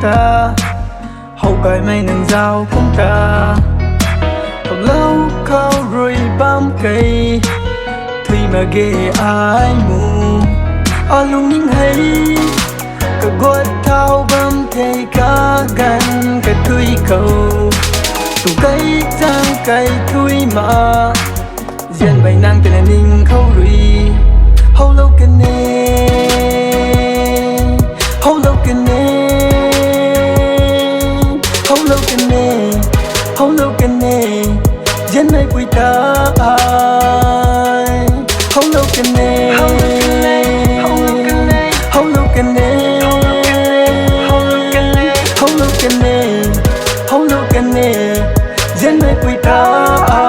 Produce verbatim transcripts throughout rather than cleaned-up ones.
ta, how gaymei nang zauc kum ta, lou khou rui bam kei, thui mak ge ai mu, alungning hei, kaguat thau bam thei kaganv kathui khou, tu kai chang kai thui ma, zianmei nang tei na ning khou rui, howlou kan e, howlou kan e, howlou kan e, howlou kan e, zianmei pui ta ai, howlou kan e, howlou kan e, howlou kan e, howlou kan e, zianmei pui ta ai.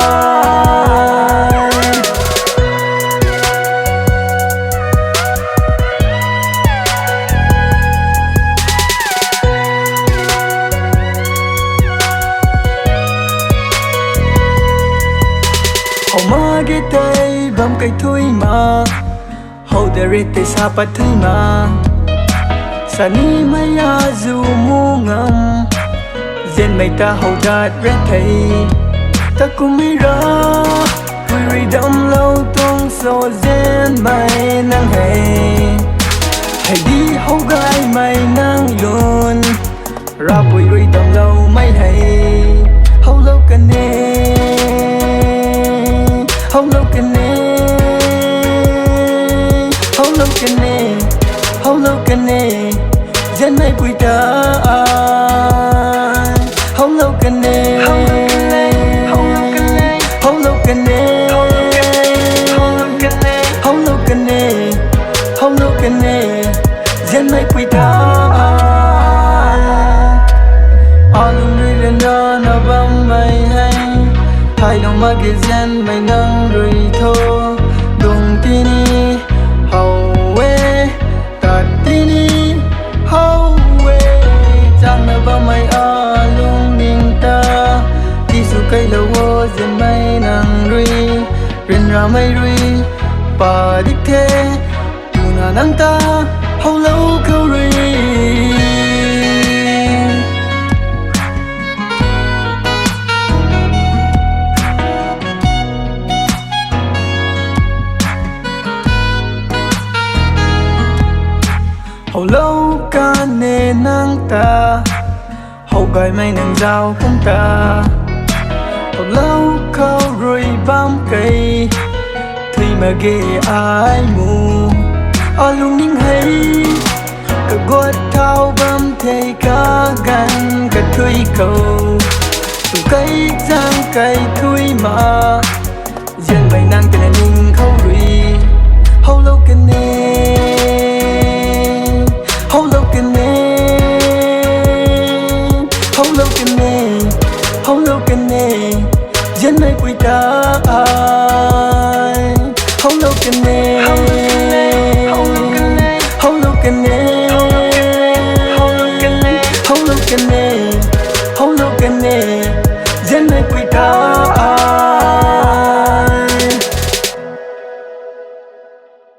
How mak ge tei bam kei thui ma, how de rit tei sa pat thui ma, sanimei azu mu ngam, zianmei ta how dat re thei, ta kummei ra, pui rui damclou tuang so zianmei nang hei, hei di how gaymei nang lun, Ravpui rui damcloumei hei, howlou kan e, howlou kan e, howlou kan e, howlou kan e, zianmei pui ta ai, howlou kan e, howlou kan e, howlou kan e, howlou kan e, howlou kan e, zianmei pui ta ai. Alung rui ryanrana bammei hei, thaylou mak ge zianmei nang rui tho, lung tini how e, tat tini how e, changna bammei alungning ta, tisw keilou o zianmei nang rui, ryanramei rui, padik the, twna nang ta, howlou khou rui. Howlou kan e nang ta, how gaymei nang zauc kum ta, lou khou rui bam kei, thui mak ge ai mu, alungning hei, kaguat thau bam thei kaganv kathui khou, tu kai chang kai thui ma,